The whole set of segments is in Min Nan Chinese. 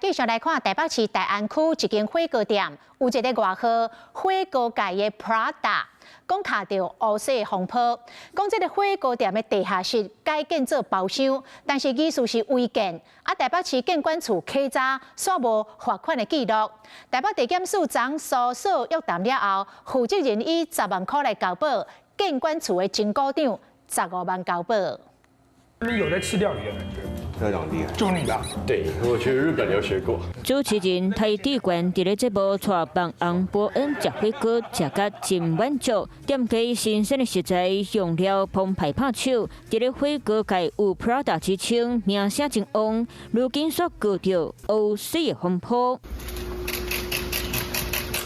繼續來看台北市大安區一間火鍋店，有一个外號火鍋界的 Prada，講卡著烏色風波，講這个火鍋店的地下室改建做包廂，但是疑似是違建。啊，台北市建管處稽查，煞無罰款的記錄。台北地檢署昨訴訟約談了後，負責人以10萬箍來交保，建管處的前股長15萬交保。他們有在吃料理的感覺。非常厲害。就你吧。對，我去日本留學過。主持人邰智源佇咧節目帶網紅博恩食火鍋，食甲真滿足。店家新鮮的食材用料澎湃拍手，佇咧火鍋界有 Prada 之稱，名聲真旺。如今煞告著烏色的風波。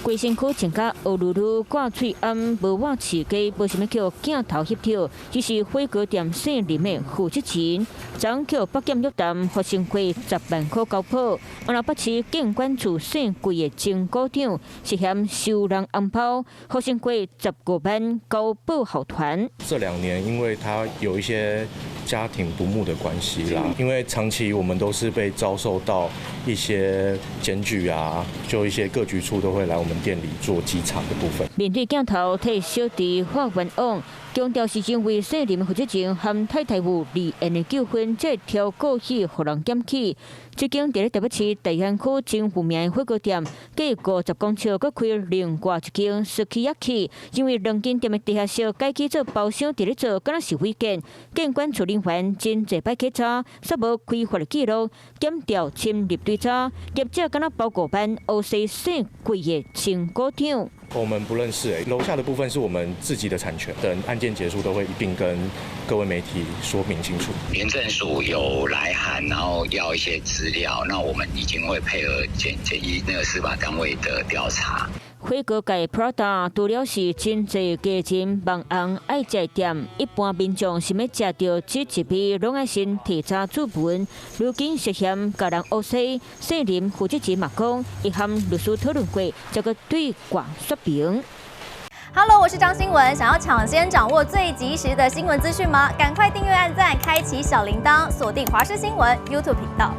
規身軀穿甲烏嚕嚕，掛喙罨，無抹飼雞，無啥物予鏡頭翕著，只是火鍋店姓林的負責人，昨予北檢約談，罰新會10萬箍交保。啊，若北市建管處姓桂的前股長涉嫌收人紅包，罰新會15萬交保後團。這2年，因為他有一些家庭不睦的關係啦，因為長期我們都是被遭受到一些檢舉啊，就一些各局處都會來我們店裡做稽查的部分。面對鏡頭，替小弟發冤枉，強調是因為姓林負責人和太太有離婚的糾紛，才挑故意予人檢舉。這間佇咧台北市大安區真有名的火鍋店，隔50公尺閣開另外一間 Sukiyaki，因為兩間店的地下室改起做包廂，佇咧做，敢若是違建。建管處人員真濟擺稽查，煞無開罰的記錄，檢調深入追查，業者敢若包5萬，烏勢姓桂的前股長。我們不認識，欸，樓下的部分是我們自己的產權，等案件結束都會一併跟各位媒體說明清楚。廉政署有來函，然後要一些資料，那我們已經會配合檢檢議那個司法單位的調查。火鍋界 Prada 除了是真濟家人網紅愛食店，一般民眾想欲食著這一味，攏愛先提早注文。如今涉嫌共人烏勢，姓林負責人嘛講，伊和律師討論過，才閣對外說明。 Hello，我是張新聞，想要搶先掌握最及時的新聞資訊嗎？趕快訂閱、按讚、開啟小鈴鐺，鎖定華視新聞 YouTube 頻道。